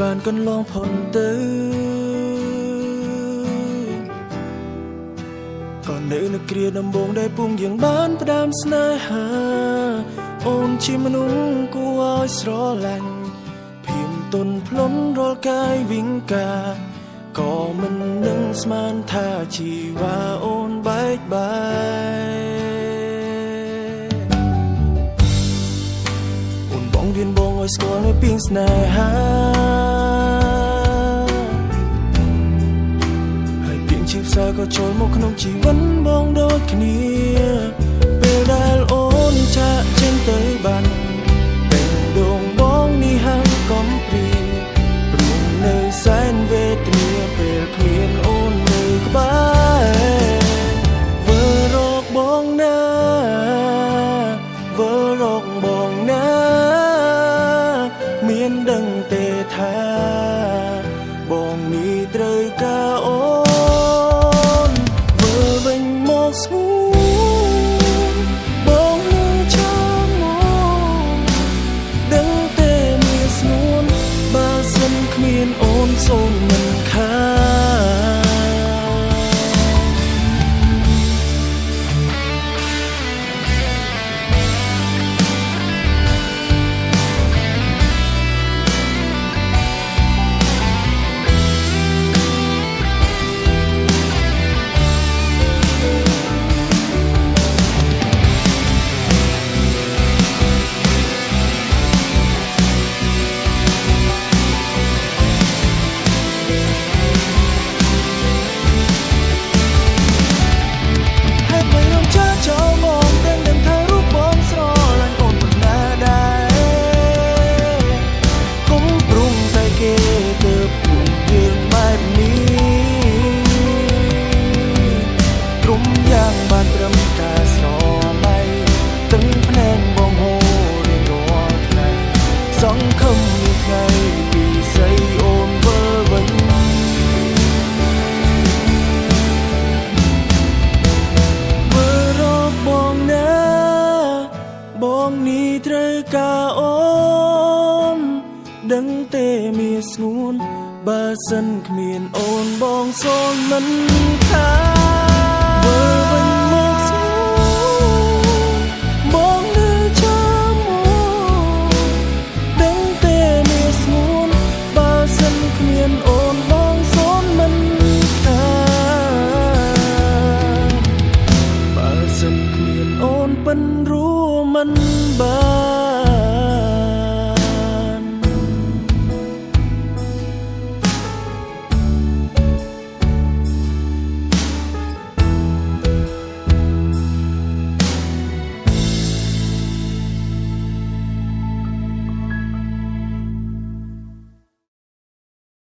បានកន្លងផុតទៅក៏នៅនៅគ្រាដំបូងដែលពុំយើងបានផ្ដើមស្នេហាអូនជាមនុស្សគួរឲ្យស្រឡាញ់ភៀមទុនភ្លុនរាល់កាយវិការក៏មិននឹងស្មានថាជីវ៉ាអូនបែកបាយអូនបងរៀនបងឲ្យស្គាល់នៅពីងស្នេហាហើយពីងជីវសាក៏ចូលមកក្នុងជីវិតបងដូចគ្នាពេលដែលអូនចាកចេញទៅបានពេលដងបងនេះហាងកំព្រារួមនៅសែនវេទនាពេលគ្មានអូននៅក្បែរវើរកបងណាវើរកបងណាមានដឹងទេថាបងនេះត្រូវការអូនវើវិញមកស្ងួនបងនឹងចាំមកដឹងទេមានស្ងួនបើសិនគ្មានអូនសូមមិនខាន ហេតុអ្វីអូនចាចោលបងទាំងដឹងថារូបបងស្រឡាញ់អូនប៉ុណ្ណាដែរគុំព្រុងតែគេទើបពួកយើងបែបនេះទ្រុំយ៉ាងបានត្រឹមការស្រមៃទាំងភ្នែនបងហូររៀងរាល់ថ្ងៃសង្ឃឹមមានថ្ងៃពីស្រីអូនវិលវិញ វើរកបងណាបងនេះត្រូវការអូនដឹងទេមានស្ងួនបើសិនគ្មានអូនបងសូមមិនខា